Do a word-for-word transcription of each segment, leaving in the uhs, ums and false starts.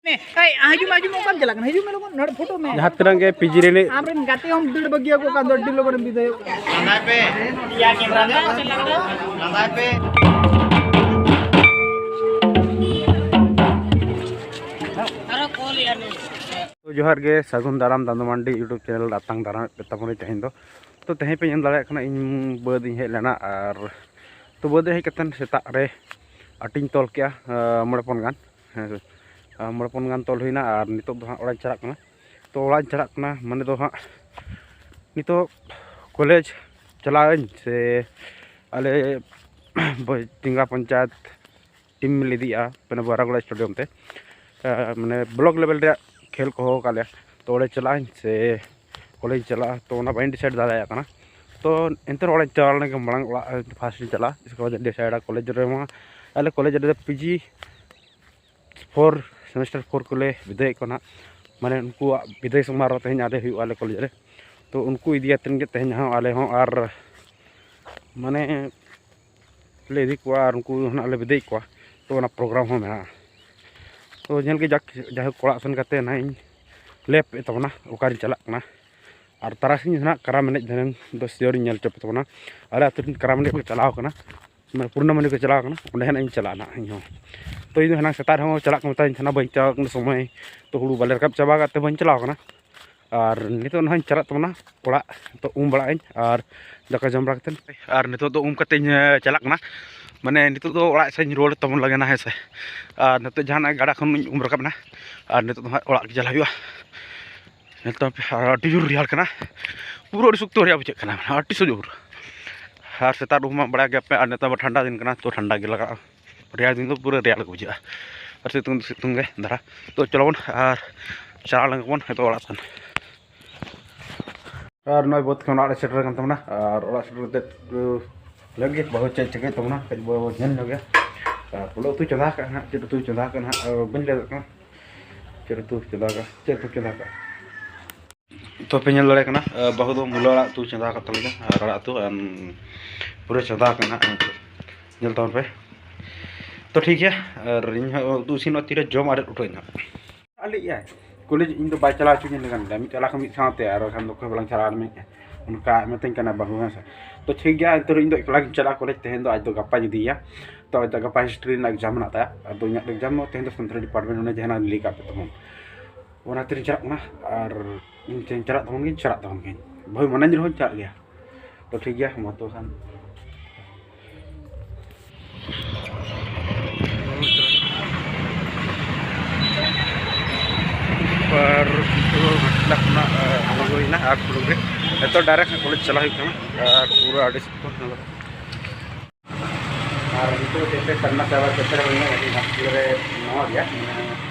ᱮᱭ, ᱦᱤᱡᱩᱜ ᱢᱮ, ᱦᱤᱡᱩᱜ ᱢᱮ, ᱚᱠᱟᱢ ᱪᱟᱞᱟᱜ ᱠᱟᱱᱟ? ᱦᱤᱡᱩᱜ ᱢᱮ ᱞᱚᱜᱚᱱ, ᱱᱚᱰᱮ ᱯᱷᱳᱴᱳ ᱢᱮ᱾ ᱡᱟᱦᱟᱸ ᱛᱤᱱᱟᱹᱜ ᱜᱮ ᱯᱤᱡᱤ ᱨᱤᱱᱤᱡ ᱟᱢᱨᱮᱱ ᱜᱟᱛᱮ ᱦᱚᱸᱢ ᱫᱟᱹᱲ ᱵᱟᱹᱜᱤᱭᱟᱠᱚ ᱠᱟᱱ ᱫᱚ, ᱟᱹᱰᱤ ᱞᱚᱜᱚᱱᱮᱢ ᱵᱤᱫᱟᱹᱭᱚᱜ ᱠᱟᱱᱟ᱾ ᱞᱟᱸᱫᱟᱭ ᱯᱮ᱾ ᱤᱭᱟ, ᱠᱮᱢᱨᱟ ᱫᱚ᱾ ᱞᱟᱸᱫᱟᱭ ᱯᱮ᱾ ᱛᱚ, ᱡᱚᱦᱟᱨ ᱜᱮ, ᱥᱟᱹᱜᱩᱱ ᱫᱟᱨᱟᱢ ᱫᱟᱱᱫᱩ ᱢᱟᱱᱰᱤ YouTube channel ᱨᱮ ᱟᱛᱟᱝ ᱫᱟᱨᱟᱢᱮᱫ ᱯᱮ ᱛᱟᱵᱚᱱᱟᱹᱧ ᱛᱮᱦᱮᱧ ᱫᱚ᱾ ᱛᱚ, ᱛᱮᱦᱮᱧ ᱯᱮ ᱧᱮᱞ ᱫᱟᱲᱮᱭᱟᱜ ᱠᱟᱱᱟ, ᱤᱧ ᱵᱟᱹᱫᱽ ᱤᱧ ᱦᱮᱡ ᱞᱮᱱᱟ, ᱟᱨ ᱛᱚ, ᱵᱟᱹᱫᱽ ᱨᱮ ᱦᱮᱡ ᱠᱟᱛᱮᱫ ᱥᱮᱛᱟᱜ ᱨᱮ ᱟᱴᱤᱧ ᱛᱚᱞ ᱠᱮᱜᱼᱟ, ᱟᱸ, ᱢᱚᱬᱮ ᱯᱚᱱ ᱜᱟᱱ᱾ ᱦᱮᱸ, ᱟᱨ ᱢᱚᱬᱮ ᱯᱩᱱ ᱜᱟᱱ ᱛᱚᱞ ᱦᱩᱭᱱᱟ, ᱟᱨ ᱱᱤᱛᱚᱜ ᱫᱚ ᱦᱟᱸᱜ ᱚᱲᱟᱜ ᱤᱧ ᱪᱟᱞᱟᱜ ᱠᱟᱱᱟ᱾ ᱛᱚ, ᱚᱲᱟᱜ ᱤᱧ ᱪᱟᱞᱟᱜ ᱠᱟᱱᱟ, ᱢᱟᱱᱮ ᱫᱚ ᱦᱟᱸᱜ ᱱᱤᱛᱚᱜ ᱠᱚᱞᱮᱡᱽ ᱪᱟᱞᱟᱜ ᱟᱹᱧ ᱥᱮ ᱟᱞᱮ ᱵᱚᱭ-, ᱴᱤᱝᱜᱟ ᱯᱚᱧᱪᱟᱭᱮᱛ ᱴᱤᱢ ᱞᱮ ᱤᱫᱤᱭᱮᱜᱼᱟ, ᱢᱟᱱᱮ ᱵᱟᱨᱟᱜᱚᱲᱟ ᱥᱴᱮᱰᱤᱭᱟᱢ ᱛᱮ, ᱟᱸ, ᱢᱟᱱᱮ ᱵᱞᱚᱠ ᱞᱮᱵᱮᱞ ᱨᱮᱭᱟᱜ ᱠᱷᱮᱞ ᱠᱚ ᱦᱚᱦᱚ ᱟᱠᱟᱫ ᱞᱮᱭᱟ᱾ ᱛᱚ, ᱚᱸᱰᱮ ᱪᱟᱞᱟᱜ ᱟᱹᱧ ᱥᱮ ᱠᱚᱞᱮᱡᱽ ᱤᱧ ᱪᱟᱞᱟᱜᱼᱟ, ᱛᱚ, ᱚᱱᱟ ᱵᱟᱹᱧ ᱰᱤᱥᱟᱭᱤᱰ ᱫᱟᱲᱮᱭᱟᱜ ᱠᱟᱱᱟ᱾ ᱛᱚ, ᱮᱱᱛᱮ ᱨᱮᱦᱚᱸ ᱚᱲᱟᱜ ᱤᱧ ᱪᱟᱞᱟᱣ ᱞᱮᱱ ᱜᱮ, ᱢᱟᱲᱟᱝ ᱚᱲᱟᱜ ᱯᱷᱟᱥᱴ ᱤᱧ ᱪᱟᱞᱟᱜᱼᱟ, ᱤᱥᱠᱮ ᱵᱟᱫ ᱰᱤᱥᱟᱭᱤᱰᱟ᱾ ᱠᱚᱞᱮᱡᱽ ᱨᱮᱢᱟ, ᱟᱞᱮ ᱠᱚᱞᱮᱡᱽ ᱨᱮᱫᱚ ᱯᱤᱡᱤ ᱯᱷᱳᱨ ᱥᱮᱢᱮᱥᱴᱟᱨ ᱯᱷᱳᱨ ᱠᱚᱞᱮ ᱵᱤᱫᱟᱹᱭᱮᱫ ᱠᱚᱣᱟ ᱱᱟᱦᱟᱜ, ᱢᱟᱱᱮ ᱩᱱᱠᱩᱣᱟᱜ ᱵᱤᱫᱟᱹᱭ ᱥᱚᱢᱟᱨᱳᱦ ᱛᱮᱦᱮᱧ ᱟᱞᱮ ᱦᱩᱭᱩᱜᱼᱟ ᱟᱞᱮ ᱠᱚᱞᱮᱡᱽ ᱨᱮ᱾ ᱛᱚ, ᱩᱱᱠᱩ ᱤᱫᱤ ᱠᱟᱛᱮᱫ ᱜᱮ ᱛᱮᱦᱮᱧ ᱦᱚᱸ ᱟᱞᱮ ᱦᱚᱸ ᱟᱨ ᱢᱟᱱᱮ ᱞᱮ ᱤᱫᱤ ᱠᱚᱣᱟ ᱟᱨ ᱩᱱᱠᱩ ᱦᱚᱸ ᱱᱟᱦᱟᱜ ᱞᱮ ᱵᱤᱫᱟᱹᱭᱮᱫ ᱠᱚᱣᱟ᱾ ᱛᱚ, ᱚᱱᱟ ᱯᱨᱳᱜᱨᱟᱢ ᱦᱚᱸ ᱢᱮᱱᱟᱜᱼᱟ᱾ ᱛᱚ, ᱧᱮᱞ ᱜᱮ ᱡᱟᱠ, ᱡᱟᱭᱦᱳᱠ, ᱚᱲᱟᱜ ᱥᱮᱱ ᱠᱟᱛᱮᱫ ᱱᱟᱦᱟᱜ ᱤᱧ ᱞᱮᱯ ᱮᱫ ᱛᱟᱵᱚᱱᱟ, ᱚᱠᱟᱨᱤᱧ ᱪᱟᱞᱟᱜ ᱠᱟᱱᱟ᱾ ᱟᱨ ᱛᱟᱨᱟᱥᱤᱧ ᱫᱚ ᱱᱟᱦᱟᱜ ᱠᱟᱨᱟᱢ ᱮᱱᱮᱡ ᱫᱷᱟᱨᱮ ᱫᱚ ᱥᱤᱭᱳᱨ ᱤᱧ ᱧᱮᱞ ᱦᱚᱪᱚ ᱯᱮ ᱛᱟᱵᱚᱱᱟ᱾ ᱟᱞᱮ ᱟᱹᱛᱩ ᱨᱮᱱ ᱠᱟᱨᱟᱢ ᱮᱱᱮᱡ ᱠᱚ ᱪᱟᱞᱟᱣ ᱠᱟᱱᱟ, ᱢᱟᱱᱮ ᱯᱩᱨᱱᱟᱢᱚᱱᱤ ᱠᱚ ᱪᱟᱞᱟᱣ ᱠᱟᱱᱟ, ᱚᱸᱰᱮ ᱦᱟᱸᱜ ᱤᱧ ᱪᱟᱞᱟᱜᱼᱟ ᱱᱟᱦᱟᱜ ᱤᱧ ᱦᱚᱸ᱾ ᱛᱚ, ᱤᱧ ᱫᱚ ᱦᱮᱱᱟᱝ ᱥᱮᱛᱟᱜ ᱨᱮᱦᱚᱸ ᱪᱟᱞᱟᱜ ᱠᱚ ᱢᱮᱛᱟᱧ ᱛᱟᱦᱮᱱᱟ, ᱵᱟᱹᱧ ᱪᱟᱞᱟᱣ ᱠᱟᱱᱟ ᱥᱚᱢᱚᱭ, ᱛᱚ, ᱦᱩᱲᱩ ᱵᱟᱞᱮ ᱨᱟᱠᱟᱵ ᱪᱟᱵᱟ ᱟᱠᱟᱫ ᱛᱮ ᱵᱟᱹᱧ ᱪᱟᱞᱟᱣ ᱠᱟᱱᱟ᱾ ᱟᱨ ᱱᱤᱛᱚᱜ ᱱᱟᱦᱟᱜ ᱤᱧ ᱪᱟᱞᱟᱜ ᱛᱟᱵᱚᱱᱟ ᱚᱲᱟᱜ, ᱛᱚ, ᱩᱢ ᱵᱟᱲᱟᱜ ᱟᱹᱧ ᱟᱨ ᱫᱟᱠᱟ ᱡᱚᱢ ᱵᱟᱲᱟ ᱠᱟᱛᱮᱫ, ᱟᱨ ᱱᱤᱛᱚᱜ ᱫᱚ ᱩᱢ ᱠᱟᱛᱮ ᱤᱧ, ᱮ, ᱪᱟᱞᱟᱜ ᱠᱟᱱᱟ᱾ ᱢᱟᱱᱮ ᱱᱤᱛᱚᱜ ᱫᱚ ᱚᱲᱟᱜ ᱥᱮᱫ ᱤᱧ ᱨᱩᱣᱟᱹᱲ ᱛᱟᱵᱚᱱ ᱞᱟᱹᱜᱤᱫ ᱱᱟᱦᱟᱜ, ᱦᱮᱸ ᱥᱮ᱾ ᱟᱨ ᱱᱤᱛᱚᱜ ᱡᱟᱦᱟᱱᱟᱜ ᱜᱟᱰᱟ ᱠᱷᱚᱱ ᱤᱧ ᱩᱢ ᱨᱟᱠᱟᱵ ᱮᱱᱟ, ᱟᱨ ᱱᱤᱛᱚᱜ ᱫᱚ ᱦᱟᱸᱜ ᱚᱲᱟᱜ ᱜᱮ ᱪᱟᱞᱟᱜ ᱦᱩᱭᱩᱜᱼᱟ᱾ ᱧᱮᱞ ᱛᱟᱵᱚᱱ ᱯᱮ, ᱟᱨ ᱟᱹᱰᱤ ᱡᱳᱨ ᱨᱮᱭᱟᱲ ᱠᱟᱱᱟ, ᱯᱩᱨᱟᱹ ᱟᱹᱰᱤ ᱥᱚᱠᱛᱚ ᱨᱮᱭᱟᱲ ᱵᱩᱡᱷᱟᱹᱜ ᱠᱟᱱᱟ, ᱟᱹᱰᱤ ᱥᱚᱡᱳᱨ᱾ ᱟᱨ ᱥᱮᱛᱟᱜ ᱨᱮ ᱩᱢ ᱢᱟ ᱵᱟᱲᱟᱭ ᱜᱮᱭᱟ ᱯᱮ, ᱟᱨ ᱱᱮᱛᱟᱨ ᱢᱟ ᱴᱷᱟᱱᱰᱟ ᱫᱤᱱ ᱠᱟᱱᱟ, ᱛᱚ ᱴᱷᱟᱱᱰᱟ ᱜᱮ ᱞᱟᱜᱟᱜᱼᱟ᱾ ᱨᱮᱭᱟᱲ ᱫᱤᱱ ᱫᱚ ᱯᱩᱨᱟᱹ ᱨᱮᱭᱟᱲ ᱜᱮ ᱵᱩᱡᱷᱟᱹᱜᱼᱟ, ᱟᱨ ᱥᱤᱛᱩᱝ ᱫᱚ ᱥᱤᱛᱩᱝ ᱜᱮ ᱫᱷᱟᱨᱟ᱾ ᱛᱚ ᱪᱚᱞᱚ ᱵᱚᱱ ᱟᱨ ᱪᱟᱞᱟᱣ ᱞᱮᱱ ᱜᱮᱵᱚᱱ ᱱᱤᱛᱚᱜ ᱚᱲᱟᱜ ᱥᱮᱱ᱾ ᱟᱨ ᱱᱚᱜᱼᱚᱭ ᱵᱟᱹᱫᱽ ᱠᱷᱚᱱ ᱚᱲᱟᱜ ᱞᱮ ᱥᱮᱴᱮᱨ ᱟᱠᱟᱱ ᱛᱟᱵᱚᱱᱟ, ᱟᱨ ᱚᱲᱟᱜ ᱥᱮᱴᱮᱨ ᱠᱟᱛᱮᱫ, ᱟᱹ, ᱞᱟᱹᱜᱤᱫ ᱵᱟᱹᱦᱩ ᱪᱮᱫ ᱪᱤᱠᱟᱹᱭ ᱛᱟᱵᱚᱱᱟ, ᱠᱟᱹᱡ ᱵᱚ ᱧᱮᱞ ᱧᱚᱜᱟ᱾ ᱟᱨ ᱯᱩᱞᱟᱹ ᱩᱛᱩᱭ ᱪᱚᱸᱫᱟ ᱟᱠᱟᱫᱼᱟ ᱦᱟᱸᱜ, ᱪᱮᱫ ᱩᱛᱩᱭ ᱪᱚᱸᱫᱟ ᱟᱠᱟᱫᱼᱟ ᱦᱟᱸᱜ, ᱟᱹ, ᱵᱟᱹᱧ ᱞᱟᱹᱭ ᱫᱟᱲᱮᱭᱟᱜ ᱠᱟᱱᱟ ᱪᱮᱫ ᱩᱛᱩᱭ ᱪᱚᱸᱫᱟ ᱟᱠᱟᱫᱼᱟ, ᱪᱮᱫ ᱩᱛᱩ ᱪᱚᱸᱫᱟ ᱟᱠᱟᱫᱼᱟ᱾ ᱛᱚ ᱯᱮ ᱧᱮᱞ ᱫᱟᱲᱮᱭᱟᱜ ᱠᱟᱱᱟ, ᱟᱹ, ᱵᱟᱹᱦᱩ ᱫᱚ ᱢᱩᱞᱟᱹ ᱟᱲᱟᱜ ᱩᱛᱩ ᱪᱚᱸᱫᱟ ᱟᱠᱟᱫ ᱛᱟᱞᱮᱭᱟ, ᱟᱨ ᱟᱲᱟᱜ ᱩᱛᱩ, ᱟᱨ ᱯᱩᱨᱟᱹ ᱪᱚᱸᱫᱟ ᱟᱠᱟᱱᱟ ᱦᱟᱸᱜ, ᱧᱮᱞ ᱛᱟᱵᱚᱱ ᱯᱮ᱾ ᱛᱚ ᱴᱷᱤᱠ ᱜᱮᱭᱟ, ᱟᱨ ᱤᱧ ᱦᱚᱸ ᱩᱛᱩ ᱤᱥᱤᱱᱚᱜ ᱛᱤᱨᱮ ᱡᱚᱢ ᱟᱨᱮᱡ ᱩᱴᱷᱟᱹᱧ ᱦᱟᱸᱜ᱾ ᱞᱟᱹᱭᱮᱫᱼᱟᱭ ᱠᱚᱞᱮᱡᱽ ᱤᱧ ᱫᱚ ᱵᱟᱭ ᱪᱟᱞᱟᱣ ᱦᱚᱪᱚᱧ ᱞᱮᱠᱟᱱ ᱜᱮ, ᱢᱤᱫ ᱪᱟᱞᱟᱣ ᱠᱷᱟᱱ ᱢᱤᱫ ᱥᱟᱶᱛᱮ, ᱟᱨ ᱵᱟᱠᱷᱟᱱ ᱫᱚ ᱚᱠᱚᱭ ᱦᱚᱸ ᱵᱟᱞᱟᱝ ᱪᱟᱞᱟᱜᱼᱟ ᱢᱮᱱᱮᱫᱼᱟ, ᱚᱱᱠᱟ ᱢᱤᱛᱟᱹᱧ ᱠᱟᱱᱟ ᱵᱟᱹᱦᱩ, ᱦᱮᱸ ᱥᱮ᱾ ᱛᱚ ᱴᱷᱤᱠ ᱜᱮᱭᱟ, ᱮᱱᱛᱮ ᱨᱮᱦᱚᱸ ᱤᱧ ᱫᱚ ᱮᱠᱞᱟ ᱜᱤᱧ ᱪᱟᱞᱟᱜᱼᱟ ᱠᱚᱞᱮᱡᱽ ᱛᱮᱦᱮᱧ ᱫᱚ, ᱟᱡ ᱫᱚ ᱜᱟᱯᱟᱧ ᱤᱫᱤᱭᱮᱭᱟ᱾ ᱛᱚ ᱟᱡ ᱫᱚ ᱜᱟᱯᱟ ᱦᱤᱥᱴᱨᱤ ᱨᱮᱱᱟᱜ ᱮᱠᱡᱟᱢ ᱢᱮᱱᱟᱜ ᱛᱟᱭᱟ, ᱟᱫᱚ ᱤᱧᱟᱹᱜ ᱮᱠᱡᱟᱢ ᱫᱚ ᱛᱮᱦᱮᱧ ᱫᱚ ᱥᱟᱱᱛᱟᱲᱤ ᱰᱤᱯᱟᱨᱴᱢᱮᱱᱴ, ᱚᱱᱮ ᱡᱟᱦᱟᱱᱟᱜ ᱞᱟᱹᱭ ᱠᱟᱜ ᱯᱮ ᱛᱟᱵᱚᱱ, ᱚᱱᱟ ᱛᱮᱞᱤᱧ ᱪᱟᱞᱟᱜ ᱠᱟᱱᱟ᱾ ᱟᱨ ᱤᱧ ᱛᱮᱦᱮᱧ ᱪᱟᱞᱟᱜ ᱛᱟᱵᱚᱱ ᱜᱤᱧ, ᱪᱟᱞᱟᱜ ᱛᱟᱵᱚᱱ ᱜᱤᱧ, ᱵᱟᱹᱦᱩ ᱢᱟᱱᱟᱧ ᱨᱮᱦᱚᱸᱧ ᱪᱟᱞᱟᱜ ᱜᱮᱭᱟ᱾ ᱛᱚ ᱴᱷᱤᱠ ᱜᱮᱭᱟ, ᱢᱟ ᱛᱚᱵᱮ ᱠᱷᱟᱱ᱾ ᱟᱨ ᱱᱤᱛᱚᱜ ᱫᱚ ᱜᱷᱟᱴᱥᱤᱞᱟ ᱠᱷᱚᱱᱟᱜ, ᱮ, ᱟᱬᱜᱚ ᱦᱩᱭᱱᱟ ᱟᱴ ᱠᱤᱞᱳ ᱨᱮ᱾ ᱱᱤᱛᱚᱜ ᱰᱟᱭᱨᱮᱠᱴ ᱠᱚᱞᱮᱡᱽ ᱪᱟᱞᱟᱜ ᱦᱩᱭᱩᱜ ᱠᱟᱱᱟ᱾ ᱟᱨ ᱯᱩᱨᱟᱹ ᱟᱹᱰᱤ ᱥᱚᱠᱛᱚ ᱧᱮᱞᱚᱜ ᱠᱟᱱᱟ᱾ ᱟᱨ ᱱᱤᱛᱚᱜ ᱪᱮᱫ ᱛᱮ ᱥᱟᱨᱱᱟ ᱪᱟᱵᱟ ᱪᱮᱫ ᱛᱮ ᱦᱩᱭᱱᱟ, ᱟᱹᱰᱤ ᱜᱷᱟᱴᱥᱤᱞᱟ ᱨᱮ ᱱᱟᱣᱟ ᱜᱮᱭᱟ, ᱢᱟᱱᱮ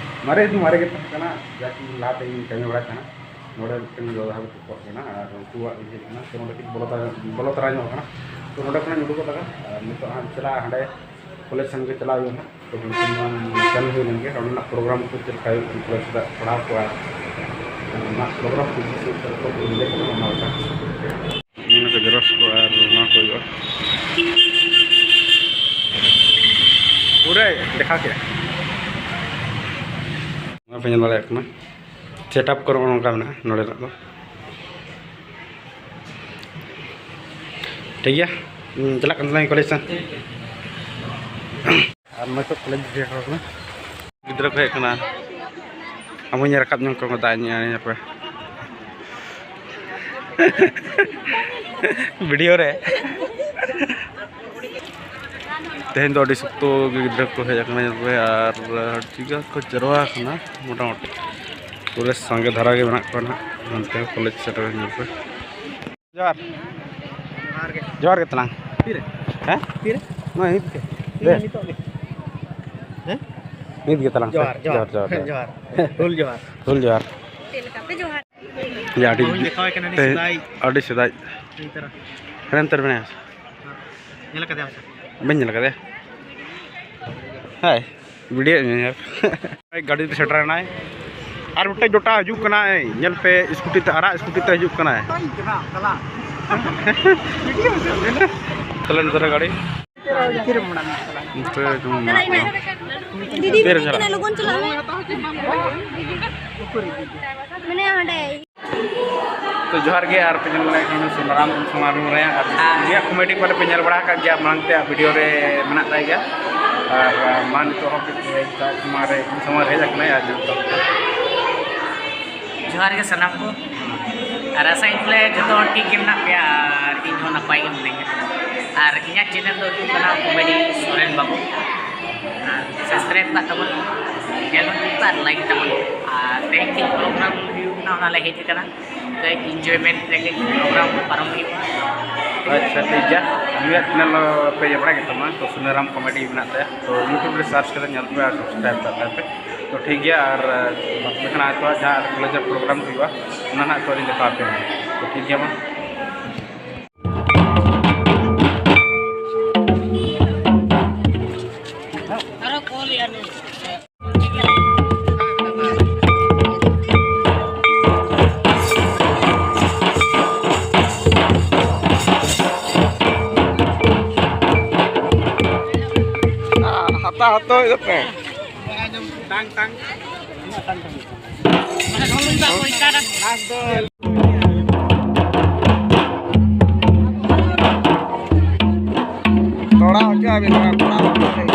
ᱢᱟᱨᱮ ᱫᱚ ᱢᱟᱨᱮ ᱜᱮ ᱛᱟᱦᱮᱸ ᱠᱟᱱᱟ, ᱡᱟᱦᱟᱸ ᱠᱤ ᱞᱟᱦᱟᱛᱮ ᱤᱧ ᱠᱟᱹᱢᱤ ᱵᱟᱲᱟᱭ ᱛᱟᱦᱮᱱᱟ᱾ ᱱᱚᱰᱮ ᱢᱤᱫᱴᱮᱱ ᱫᱟᱫᱟ ᱦᱟᱹᱠᱩ ᱠᱚ ᱠᱚᱜ ᱠᱟᱱᱟ ᱟᱨ ᱩᱱᱠᱩᱣᱟᱜ ᱤᱭᱟᱹ ᱠᱟᱱᱟ, ᱛᱚ ᱱᱚᱰᱮ ᱠᱤᱱ ᱵᱚᱞᱚ ᱛᱟᱨᱟ, ᱵᱚᱞᱚ ᱛᱟᱨᱟ ᱧᱚᱜ ᱠᱟᱱᱟ᱾ ᱛᱚ ᱱᱚᱰᱮ ᱠᱷᱚᱱᱟᱜ ᱤᱧ ᱩᱰᱩᱠᱚᱜ ᱞᱟᱜᱟ ᱟᱨ ᱱᱤᱛᱚᱜ ᱦᱟᱸᱜ ᱪᱟᱞᱟᱜᱼᱟ ᱦᱟᱸᱰᱮ ᱠᱚᱞᱮᱡᱽ ᱥᱮᱱ ᱜᱮ ᱪᱟᱞᱟᱜ ᱦᱩᱭᱩᱜᱼᱟ ᱦᱟᱸᱜ᱾ ᱛᱚ ᱩᱱᱠᱤᱱ ᱢᱟ ᱠᱟᱹᱢᱤ ᱦᱩᱭ ᱞᱮᱱ ᱜᱮ, ᱚᱸᱰᱮᱱᱟᱜ ᱯᱨᱳᱜᱨᱟᱢ ᱠᱚ ᱪᱮᱫ ᱞᱮᱠᱟ ᱦᱩᱭᱩᱜ ᱠᱟᱱᱟ ᱠᱚᱞᱮᱡᱽ ᱨᱮ ᱯᱟᱲᱦᱟᱣ ᱠᱚ, ᱟᱨ ᱚᱱᱟ ᱯᱨᱳᱜᱨᱟᱢ ᱠᱚ ᱪᱮᱫ ᱞᱮᱠᱟ ᱠᱚ ᱧᱮᱞ ᱠᱟᱱᱟ ᱚᱱᱟ ᱞᱮᱠᱟ᱾ ᱱᱚᱣᱟ ᱠᱚ ᱡᱮᱨᱚᱠᱥ ᱠᱚ ᱟᱨ ᱱᱚᱣᱟ ᱠᱚ ᱦᱩᱭᱩᱜᱼᱟ᱾ ᱯᱩᱨᱟᱹ ᱫᱮᱠᱷᱟᱣ ᱠᱮᱫᱼᱟ᱾ ᱱᱚᱣᱟ ᱯᱮ ᱧᱮᱞ ᱫᱟᱲᱮᱭᱟᱜ ᱠᱟᱱᱟ, ᱥᱮᱴᱟᱯ ᱠᱚ ᱱᱚᱜᱼᱚ ᱱᱚᱝᱠᱟ ᱢᱮᱱᱟᱜᱼᱟ ᱱᱚᱰᱮᱱᱟᱜ ᱫᱚ᱾ ᱴᱷᱤᱠ ᱜᱮᱭᱟ, ᱤᱧ ᱪᱟᱞᱟᱜ ᱠᱟᱱ ᱛᱟᱞᱟᱝ ᱠᱚᱞᱮᱡᱽ ᱥᱮᱱ᱾ ᱟᱨ ᱱᱚᱜᱼᱚᱭ ᱛᱚ ᱠᱚᱞᱮᱡᱽ ᱜᱮ ᱦᱚᱲ ᱠᱟᱱᱟ᱾ ᱜᱤᱫᱽᱨᱟᱹ ᱠᱚ ᱦᱮᱡ ᱠᱟᱱᱟ᱾ ᱟᱵᱚᱧ ᱨᱟᱠᱟᱵ ᱧᱚᱜ ᱠᱚ ᱫᱟᱜ ᱧᱩ ᱧᱮᱞ ᱯᱮ᱾ ᱵᱷᱤᱰᱤᱭᱳ ᱨᱮ᱾ ᱛᱮᱦᱮᱧ ᱫᱚ ᱟᱹᱰᱤ ᱥᱚᱠᱛᱚ ᱜᱮ ᱜᱤᱫᱽᱨᱟᱹ ᱠᱚ ᱦᱮᱡ ᱟᱠᱟᱱᱟ ᱧᱮᱞ ᱯᱮ, ᱟᱨ ᱟᱹᱰᱤ ᱜᱟᱱ ᱠᱚ ᱡᱟᱨᱣᱟ ᱟᱠᱟᱱᱟ ᱢᱚᱴᱟᱢᱩᱴᱤ᱾ ᱯᱩᱨᱟᱹ ᱥᱟᱸᱜᱮ ᱫᱷᱟᱨᱟ ᱜᱮ ᱢᱮᱱᱟᱜ ᱠᱚᱣᱟ ᱱᱟᱦᱟᱜ ᱱᱚᱱᱛᱮ ᱠᱚᱞᱮᱡᱽ ᱥᱮᱴᱮᱨ ᱧᱮᱞ ᱯᱮ᱾ ᱡᱚᱦᱟᱨ᱾ ᱡᱚᱦᱟᱨ ᱜᱮ᱾ ᱡᱚᱦᱟᱨ ᱜᱮ ᱛᱟᱞᱟᱝ᱾ ᱛᱤᱨᱮ? ᱦᱮᱸ? ᱛᱤᱨᱮ? ᱱᱚᱜᱼᱚᱭ ᱱᱤᱛ ᱜᱮ᱾ ᱛᱤᱨᱮ ᱫᱮ᱾ ᱱᱤᱛᱚᱜ ᱜᱮ? ᱦᱮᱸ? ᱱᱤᱛ ᱜᱮ ᱛᱟᱞᱟᱝ ᱥᱮ? ᱡᱚᱦᱟᱨ, ᱡᱚᱦᱟᱨ, ᱡᱚᱦᱟᱨ, ᱡᱚᱦᱟᱨ᱾ ᱡᱚᱦᱟᱨ᱾ ᱦᱩᱞ ᱡᱚᱦᱟᱨ᱾ ᱦᱩᱞ ᱡᱚᱦᱟᱨ᱾ ᱪᱮᱫ ᱞᱮᱠᱟᱛᱮ ᱡᱚᱦᱟᱨ? ᱭᱟ, ᱟᱹᱰᱤ ᱵᱟᱹᱧ ᱫᱮᱠᱷᱟᱣ ᱟᱭ ᱠᱟᱱᱟ, ᱟᱹᱰᱤ ᱛᱮ-, ᱥᱮᱫᱟᱭ᱾ ᱟᱹᱰᱤ ᱥᱮᱫᱟᱭ᱾ ᱱᱮᱛᱟᱨ᱾ ᱦᱮᱸ, ᱱᱮᱛᱟᱨ ᱢᱮᱱᱟᱭᱟ᱾ ᱧᱮᱞ ᱠᱟᱫᱮᱭᱟᱢ ᱥᱮ? ᱵᱟᱹᱧ ᱧᱮᱞ ᱠᱟᱫᱮᱭᱟ᱾ ᱦᱮᱸ, ᱵᱷᱤᱰᱤᱭᱳ ᱧᱮᱞ᱾ ᱜᱟᱹᱰᱤ ᱛᱮ ᱥᱮᱴᱮᱨ ᱮᱱᱟᱭ᱾ ᱟᱨ ᱢᱤᱫᱴᱮᱡ ᱡᱚᱴᱟ ᱦᱤᱡᱩᱜ ᱠᱟᱱᱟᱭ, ᱧᱮᱞ ᱯᱮ, ᱥᱠᱩᱴᱤ ᱛᱮ, ᱟᱨᱟᱜ ᱥᱠᱩᱴᱤ ᱛᱮ ᱦᱤᱡᱩᱜ ᱠᱟᱱᱟᱭ᱾ ᱛᱟᱦᱞᱮ ᱱᱤᱛᱚᱜ ᱨᱮ ᱜᱟᱹᱰᱤ᱾ ᱛᱤᱨᱮᱢ ᱢᱟᱲᱟᱝ ᱪᱟᱞᱟᱜᱼᱟ? ᱱᱚᱛᱮ ᱡᱮᱢᱚᱱ ᱢᱮᱱᱟᱜ ᱠᱚᱣᱟ᱾ ᱫᱤᱫᱤ ᱛᱤᱨᱮ ᱪᱟᱞᱟᱜ? ᱞᱚᱜᱚᱱ ᱪᱟᱞᱟᱜ ᱢᱮ᱾ ᱢᱮᱱᱟᱭᱟ ᱦᱟᱸᱰᱮ᱾ ᱛᱚ ᱡᱚᱦᱟᱨ ᱜᱮ, ᱟᱨ ᱯᱮ ᱧᱮᱞ ᱫᱟᱲᱮᱭᱟᱜ ᱠᱟᱱᱟ ᱥᱩᱱᱟᱨᱟᱢ ᱥᱚᱢᱟᱨ ᱨᱩᱢ ᱨᱮ, ᱟᱨ ᱩᱱᱤᱭᱟᱜ ᱠᱚᱢᱮᱰᱤ ᱯᱟᱞᱮ ᱯᱮ ᱧᱮᱞ ᱵᱟᱲᱟ ᱟᱠᱟᱫ ᱜᱮᱭᱟ, ᱢᱟᱲᱟᱝ ᱛᱮᱭᱟᱜ ᱵᱷᱤᱰᱤᱭᱳ ᱨᱮ ᱢᱮᱱᱟᱜ ᱛᱟᱭ ᱜᱮᱭᱟ᱾ ᱟᱨ ᱢᱟ ᱱᱤᱛᱚᱜ ᱦᱚᱸ ᱥᱚᱢᱟᱨ ᱨᱮ ᱦᱮᱡ ᱟᱠᱟᱱᱟᱭ᱾ ᱟᱨ ᱱᱤᱛᱚᱜ ᱡᱚᱦᱟᱨ ᱜᱮ ᱥᱟᱱᱟᱢ ᱠᱚ, ᱟᱨ ᱟᱥᱟᱭᱟᱹᱧ ᱵᱚᱞᱮ ᱡᱚᱛᱚ ᱦᱚᱲ ᱴᱷᱤᱠ ᱜᱮ ᱢᱮᱱᱟᱜ ᱯᱮᱭᱟ ᱟᱨ ᱤᱧ ᱦᱚᱸ ᱱᱟᱯᱟᱭ ᱜᱮ ᱢᱤᱱᱟᱹᱧᱟ᱾ ᱟᱨ ᱤᱧᱟᱹᱜ ᱪᱮᱱᱮᱞ ᱫᱚ ᱦᱩᱭᱩᱜ ᱠᱟᱱᱟ ᱠᱚᱢᱮᱰᱤ ᱥᱚᱨᱮᱱ ᱵᱟᱹᱵᱩ᱾ ᱟᱨ ᱥᱟᱵᱥᱠᱨᱟᱭᱤᱵ ᱠᱟᱜ ᱛᱟᱵᱚᱱ, ᱧᱮᱞ ᱦᱚᱸ ᱟᱨ ᱞᱟᱭᱤᱠ ᱛᱟᱵᱚᱱ᱾ ᱟᱨ ᱛᱮᱦᱮᱧ ᱪᱮᱫ ᱯᱨᱳᱜᱨᱟᱢ ᱦᱩᱭᱩᱜ ᱠᱟᱱᱟ, ᱚᱱᱟ ᱞᱮ ᱦᱮᱡ ᱟᱠᱟᱱᱟ᱾ ᱛᱚ ᱤᱱᱡᱚᱭᱢᱮᱱᱴ ᱨᱮᱜᱮ ᱯᱨᱳᱜᱨᱟᱢ ᱠᱚ ᱯᱟᱨᱚᱢ ᱦᱩᱭᱩᱜᱼᱟ᱾ ᱟᱪᱪᱷᱟ, ᱴᱷᱤᱠ ᱜᱮᱭᱟ᱾ ᱱᱩᱭᱟᱜ ᱪᱮᱱᱮᱞ ᱯᱮ ᱤᱭᱟᱹ ᱵᱟᱲᱟ ᱜᱮ ᱛᱟᱢᱟ, ᱛᱚ ᱥᱩᱱᱟᱨᱟᱢ ᱠᱚᱢᱮᱰᱤ ᱢᱮᱱᱟᱜ ᱛᱟᱭᱟ, ᱛᱚ YouTube ᱨᱮ ᱥᱟᱨᱪ ᱠᱟᱛᱮ ᱧᱮᱞ ᱯᱮ ᱟᱨ ᱥᱟᱵᱥᱠᱨᱟᱭᱤᱵ ᱠᱟᱜ ᱛᱟᱭ ᱯᱮ᱾ ᱛᱚ ᱴᱷᱤᱠ ᱜᱮᱭᱟ, ᱟᱨ ᱮᱠᱷᱟᱱ ᱟᱭᱛᱚ ᱡᱟᱦᱟᱸ ᱠᱚᱞᱮᱡᱽ ᱨᱮ ᱯᱨᱳᱜᱨᱟᱢ ᱦᱩᱭᱩᱜᱼᱟ, ᱚᱱᱟ ᱱᱟᱜ ᱛᱚ ᱞᱤᱧ ᱫᱮᱠᱷᱟᱣ ᱟᱯᱮᱭᱟ᱾ ᱛᱚ ᱴᱷᱤᱠ ᱜᱮᱭᱟ ᱢᱟ᱾ ᱦᱟᱛᱟ ᱦᱟᱛᱟ ᱦᱩᱭᱩᱜ ᱛᱟᱯᱮ᱾ ᱛᱟᱝ, ᱛᱟᱝ᱾ ᱛᱚᱲᱟ ᱦᱚᱪᱚ ᱟᱹᱵᱤᱱ, ᱛᱚᱲᱟ ᱦᱚᱪᱚ ᱟᱹᱵᱤᱱ᱾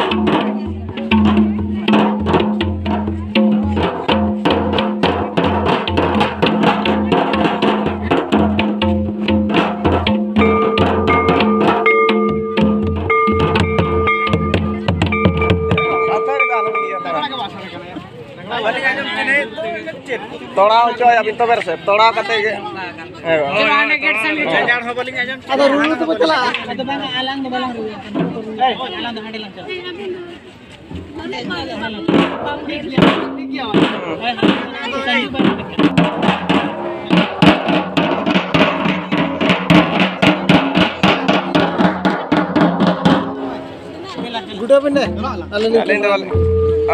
ᱛᱚᱲᱟ ᱦᱚᱪᱚᱭᱟᱵᱤᱱ ᱛᱚᱵᱮ ᱥᱮ, ᱛᱚᱲᱟᱣ ᱠᱟᱛᱮ ᱜᱮ᱾ ᱦᱮᱸ᱾ ᱟᱫᱚ ᱨᱩ ᱨᱩ ᱛᱮᱵᱚ ᱪᱟᱞᱟᱜᱼᱟ᱾ ᱟᱫᱚ ᱵᱟᱝᱟ, ᱟᱞᱟᱝ ᱫᱚ ᱵᱟᱞᱟᱝ ᱨᱩᱭᱟ᱾ ᱟᱞᱟᱝ ᱫᱚ ᱦᱟᱸᱰᱮ ᱞᱟᱝ ᱪᱟᱞᱟᱜᱼᱟ᱾ ᱜᱩᱰᱟᱹ ᱵᱮᱱ ᱫᱮ᱾ ᱟᱹᱞᱤᱧ ᱫᱚ ᱵᱟᱞᱤᱧ,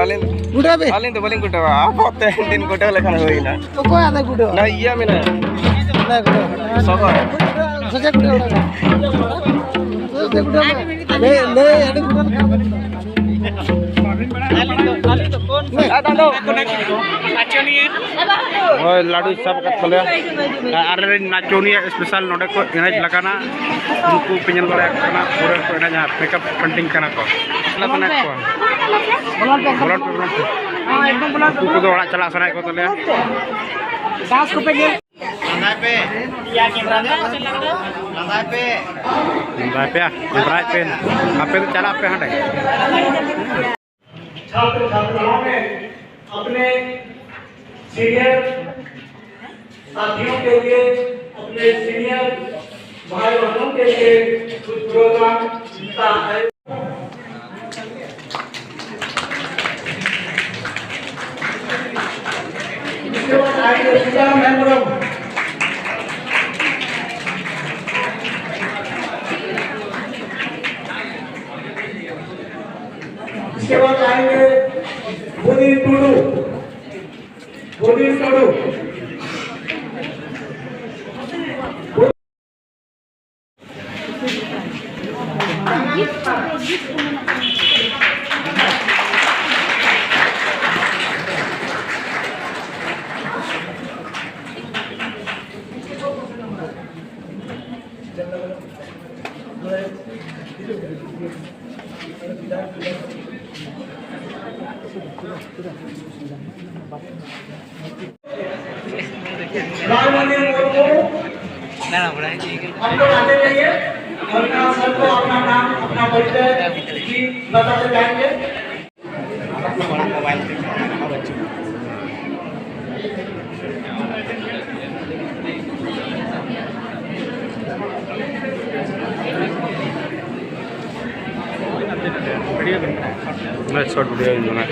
ᱟᱹᱞᱤᱧ, ᱜᱩᱰᱟᱹ ᱵᱮᱱ᱾ ᱟᱹᱞᱤᱧ ᱫᱚ ᱵᱟᱞᱤᱧ ᱜᱩᱰᱟᱹᱣᱟ᱾ ᱟᱵᱚ ᱛᱮᱦᱮᱧ ᱫᱤᱱ ᱜᱩᱰᱟᱹᱣ ᱞᱮᱠᱷᱟᱱ ᱦᱩᱭᱱᱟ᱾ ᱚᱠᱚᱭ ᱟᱫᱚ ᱜᱩᱰᱟᱹ? ᱱᱚᱜᱼᱚᱭ ᱤᱭᱟᱹ ᱢᱮᱱᱟᱭᱟ᱾ ᱚᱱᱟ ᱜᱩᱰᱟᱹ᱾ ᱥᱚᱜᱚᱭ᱾ ᱥᱚᱡᱷᱮ ᱜᱩᱰᱟᱹ ᱚᱲᱟᱜ᱾ ᱥᱚᱡᱷᱮ ᱜᱩᱰᱟᱹ ᱚᱲᱟᱜ᱾ ᱞᱟᱹᱭ, ᱞᱟᱹᱭ, ᱟᱹᱰᱤ ᱜᱩᱰᱟᱹ ᱞᱮᱠᱟ᱾ ᱦᱳᱭ, ᱞᱟᱹᱰᱩᱭ ᱥᱟᱵ ᱟᱠᱟᱫ ᱛᱟᱞᱮᱭᱟ᱾ ᱟᱨ ᱟᱞᱮᱨᱮᱱ ᱱᱟᱪᱚᱱᱤᱭᱟᱹ ᱥᱯᱮᱥᱟᱞ ᱱᱚᱰᱮ ᱠᱚ ᱮᱱᱮᱡ ᱞᱮᱠᱟᱱᱟ, ᱩᱱᱠᱩ ᱯᱮ ᱧᱮᱞ ᱫᱟᱲᱮᱭᱟᱜ ᱠᱟᱱᱟ, ᱯᱩᱨᱟᱹ ᱠᱚ ᱮᱱᱮᱡᱟ, ᱢᱮᱠᱟᱯ ᱯᱮᱱᱴᱤᱝ ᱠᱟᱱᱟ ᱠᱚ᱾ ᱪᱟᱞᱟᱜ ᱥᱟᱱᱟᱭᱮᱫ ᱠᱚᱣᱟ, ᱵᱚᱞᱚᱱ ᱯᱮ, ᱵᱚᱞᱚᱱ ᱯᱮ᱾ ᱩᱱᱠᱩ ᱠᱚᱫᱚ ᱚᱲᱟᱜ ᱪᱟᱞᱟᱜ ᱥᱟᱱᱟᱭᱮᱫ ᱠᱚ ᱛᱟᱞᱮᱭᱟ᱾ ᱰᱟᱱᱥ ᱠᱚᱯᱮ ᱧᱮᱞ᱾ ᱞᱟᱸᱫᱟᱭ ᱯᱮ᱾ ᱞᱟᱸᱫᱟᱭ ᱯᱮ᱾ ᱞᱟᱸᱫᱟᱭ ᱯᱮ, ᱞᱟᱸᱫᱟᱭ ᱯᱮ᱾ ᱟᱯᱮ ᱫᱚ ᱪᱟᱞᱟᱜ ᱯᱮ ᱦᱟᱸᱰᱮ᱾ छात्र छात्राओं ने अपने सीनियर साथियों के लिए, अपने सीनियर भाई बहनों के लिए कुछ प्रोग्राम मिलता है। इसके बाद आएंगे सीताराम हेम्ब्रम। इसके बाद आएंगे बोनी टुडू। बोनी टुडू। राजमंदिर मुर्मू, ना, ना, बड़ा है, ठीक है। हम लोग आते नहीं है। और ना सबको अपना नाम, अपना परिचय भी बताते जाएंगे। मैं शॉर्ट वीडियो ही बनाया।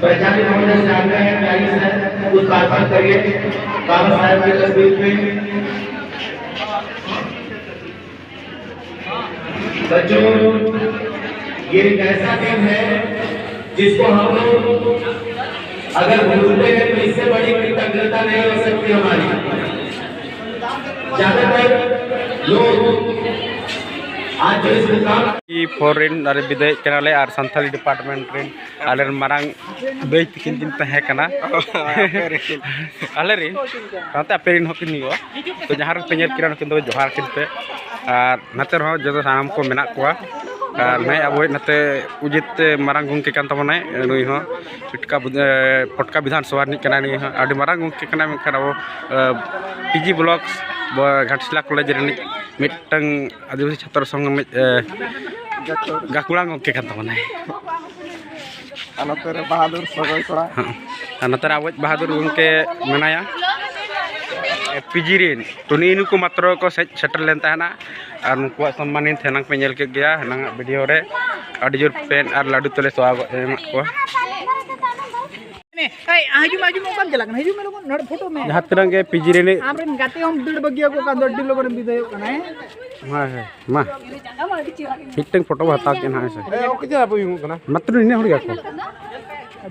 वैज्ञानिक महोदय से आग्रह है, प्यारी से कुछ बात बात करिए बाबा साहब की तस्वीर पे। बच्चों, ये एक ऐसा दिन है जिसको हम लोग अगर भूलते हैं तो इससे बड़ी कृतज्ञता नहीं हो सकती हमारी। ज्यादातर ᱯᱷᱳᱨ ᱨᱮᱱ ᱟᱞᱮ ᱵᱤᱫᱟᱹᱭᱮᱫ ᱠᱟᱱᱟᱞᱮ ᱟᱨ ᱥᱟᱱᱛᱟᱞᱤ ᱰᱤᱯᱟᱨᱴᱢᱮᱱᱴ ᱨᱮᱱ ᱟᱞᱮ ᱨᱮᱱ ᱢᱟᱨᱟᱝ ᱫᱟᱹᱭ ᱛᱤᱠᱤᱱ ᱠᱤᱱ ᱛᱟᱦᱮᱸ ᱠᱟᱱᱟ᱾ ᱟᱞᱮ ᱨᱮᱱ ᱥᱟᱶᱛᱮ ᱟᱯᱮ ᱨᱮᱱ ᱦᱚᱸᱠᱤᱱ ᱦᱩᱭᱩᱜᱼᱟ᱾ ᱛᱚ ᱡᱟᱦᱟᱸ ᱨᱮᱯᱮ ᱧᱮᱞ ᱠᱤᱱᱟ ᱱᱩᱠᱤᱱ ᱫᱚ ᱡᱚᱦᱟᱨ ᱠᱤᱱ ᱯᱮ᱾ ᱟᱨ ᱱᱚᱛᱮ ᱨᱮᱦᱚᱸ ᱡᱚᱛᱚ ᱥᱟᱱᱟᱢ ᱠᱚ ᱢᱮᱱᱟᱜ ᱠᱚᱣᱟ᱾ ᱟᱨ ᱱᱚᱜᱼᱚᱭ ᱟᱵᱚᱭᱤᱡ ᱱᱚᱛᱮ ᱩᱡᱤᱛ ᱢᱟᱨᱟᱝ ᱜᱚᱢᱠᱮ ᱠᱟᱱ ᱛᱟᱵᱚᱱᱟᱭ, ᱱᱩᱭ ᱦᱚᱸ ᱯᱚᱴᱠᱟ ᱵᱤᱫᱷᱟᱱ ᱥᱚᱵᱷᱟ ᱨᱤᱱᱤᱡ ᱠᱟᱱᱟᱭ᱾ ᱱᱩᱭ ᱦᱚᱸ ᱟᱹᱰᱤ ᱢᱟᱨᱟᱝ ᱜᱚᱢᱠᱮ ᱠᱟᱱᱟᱭ, ᱢᱮᱱᱠᱷᱟᱱ ᱟᱵᱚ P G block Ghatshila college ᱨᱤᱱᱤᱡ ᱢᱤᱫᱴᱟᱝ ᱟᱹᱫᱤᱵᱟᱹᱥᱤ ᱪᱷᱟᱛᱨᱚ ᱥᱚᱝᱜᱷᱚ ᱨᱤᱱᱤᱡ ᱜᱟᱹᱠᱷᱩᱲᱟᱱ ᱜᱚᱢᱠᱮ ᱠᱟᱱ ᱛᱟᱵᱚᱱᱟᱭ᱾ ᱟᱨ ᱱᱚᱛᱮ ᱨᱮ ᱵᱟᱦᱟᱫᱩᱨ ᱥᱚᱜᱚᱭ ᱠᱚᱲᱟ᱾ ᱦᱮᱸ᱾ ᱟᱨ ᱱᱚᱛᱮ ᱨᱮ ᱟᱵᱚᱭᱤᱡ ᱵᱟᱦᱟᱫᱩᱨ ᱜᱚᱢᱠᱮ ᱢᱮᱱᱟᱭᱟ ᱯᱤ ᱡᱤ ᱨᱮᱱ᱾ ᱛᱚ ᱱᱤᱜᱼᱤ ᱱᱩᱠᱩ ᱢᱟᱛᱨᱚ ᱠᱚ ᱥᱮᱡ ᱥᱮᱴᱮᱨ ᱞᱮᱱ ᱛᱟᱦᱮᱱᱟ᱾ ᱟᱨ ᱱᱩᱠᱩᱣᱟᱜ ᱥᱚᱱᱢᱟᱱᱤᱛ ᱦᱮᱱᱟᱝ ᱯᱮ ᱧᱮᱞ ᱠᱮᱫ ᱜᱮᱭᱟ, ᱦᱮᱱᱟᱝᱟᱜ ᱵᱷᱤᱰᱤᱭᱳ ᱨᱮ ᱟᱹᱰᱤ ᱡᱳᱨ ᱯᱮᱱ ᱟᱨ ᱞᱟᱹᱰᱩ ᱛᱮᱞᱮ ᱥᱚᱣᱟᱜᱚ ᱮᱢᱟᱫ ᱠᱚᱣᱟ᱾ ᱮᱭ, ᱦᱤᱡᱩᱜ ᱢᱮ, ᱦᱤᱡᱩᱜ ᱢᱮ, ᱚᱠᱟᱢ ᱪᱟᱞᱟᱜ ᱠᱟᱱᱟ? ᱦᱤᱡᱩᱜ ᱢᱮ ᱞᱚᱜᱚᱱ, ᱱᱚᱰᱮ ᱯᱷᱳᱴᱳ ᱢᱮ᱾ ᱡᱟᱦᱟᱸ ᱛᱤᱱᱟᱹᱜ ᱜᱮ ᱯᱤ ᱡᱤ ᱨᱤᱱᱤᱡ ᱟᱢᱨᱮᱱ ᱜᱟᱛᱮ ᱦᱚᱸᱢ ᱫᱟᱹᱲ ᱵᱟᱹᱜᱤᱭᱟᱠᱚ ᱠᱷᱟᱱ ᱫᱚ ᱟᱹᱰᱤ ᱞᱚᱜᱚᱱᱮᱢ ᱵᱤᱫᱟᱹᱭᱚᱜ ᱠᱟᱱᱟ, ᱦᱮᱸ? ᱦᱳᱭ, ᱦᱳᱭ, ᱢᱟ᱾ ᱢᱤᱫᱴᱟᱝ ᱯᱷᱳᱴᱳ ᱵᱚ ᱦᱟᱛᱟᱣ ᱠᱮᱫ ᱦᱟᱸᱜ, ᱦᱮᱸ ᱥᱮ? ᱮ, ᱚᱠᱚᱭ ᱪᱮᱫ ᱦᱟᱯᱮ ᱦᱩᱭᱩᱜ ᱠᱟᱱᱟ? ᱢᱟᱛᱨᱚ ᱱᱤᱱᱟᱹᱜ ᱦᱚᱲ ᱜᱮᱭᱟ ᱠᱚ᱾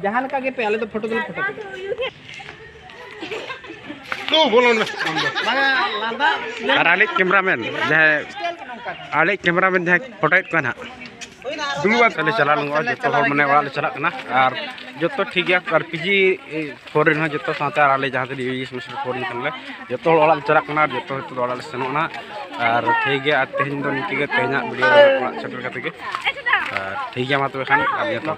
ᱡᱟᱦᱟᱸ ᱞᱮᱠᱟ ᱜᱮᱯᱮ, ᱟᱞᱮ ᱫᱚ ᱯᱷᱳᱴᱳ ᱫᱚᱞᱮ ᱯᱷᱳᱴᱳ ᱠᱮᱫᱟ᱾ ᱫᱩ, ᱵᱚᱞᱚᱱ ᱢᱮ᱾ ᱟᱨ ᱟᱞᱮ ᱠᱮᱢᱨᱟᱢᱮᱱ ᱡᱟᱦᱟᱸᱭ, ᱟᱞᱮ ᱠᱮᱢᱨᱟᱢᱮᱱ ᱡᱟᱦᱟᱸᱭ ᱯᱷᱳᱴᱳᱭᱮᱫ ᱠᱚᱣᱟ ᱱᱟᱦᱟᱜ, ᱫᱩᱲᱩᱵ ᱛᱟᱦᱞᱮ ᱪᱟᱞᱟᱣ ᱞᱮᱱ ᱜᱮ, ᱡᱚᱛᱚ ᱦᱚᱲ ᱢᱟᱱᱮ ᱚᱲᱟᱜ ᱞᱮ ᱪᱟᱞᱟᱜ ᱠᱟᱱᱟ᱾ ᱟᱨ ᱡᱚᱛᱚ ᱴᱷᱤᱠ ᱜᱮᱭᱟ, ᱟᱨ ᱯᱤ ᱡᱤ ᱯᱷᱳᱨ ᱨᱮᱱ ᱦᱚᱸ ᱡᱚᱛᱚ ᱥᱟᱶᱛᱮ, ᱟᱨ ᱟᱞᱮ ᱡᱟᱦᱟᱸ ᱛᱤᱱᱟᱹᱜ ᱤᱭᱩ ᱡᱤ ᱥᱮᱢᱮᱥᱴᱟᱨ ᱯᱷᱳᱨ ᱨᱮᱱ ᱠᱟᱱᱟᱞᱮ, ᱡᱚᱛᱚ ᱦᱚᱲ ᱚᱲᱟᱜ ᱞᱮ ᱪᱟᱞᱟᱜ ᱠᱟᱱᱟ᱾ ᱟᱨ ᱡᱚᱛᱚ ᱦᱚᱲ ᱛᱮᱫᱚ ᱚᱲᱟᱜ ᱞᱮ ᱥᱮᱱᱚᱜ ᱠᱟᱱᱟ᱾ ᱟᱨ ᱴᱷᱤᱠ ᱜᱮᱭᱟ, ᱟᱨ ᱛᱮᱦᱮᱧ ᱫᱚ ᱱᱤᱝᱠᱟᱹ ᱜᱮ, ᱛᱮᱦᱮᱧᱟᱜ ᱵᱷᱤᱰᱤᱭᱳ ᱫᱚ ᱚᱲᱟᱜ ᱥᱮᱴᱮᱨ ᱠᱟᱛᱮ ᱜᱮ᱾ ᱟᱨ ᱴᱷᱤᱠ ᱜᱮᱭᱟ, ᱢᱟ ᱛᱚᱵᱮ ᱠᱷᱟᱱ, ᱟᱨ ᱡᱚᱛᱚ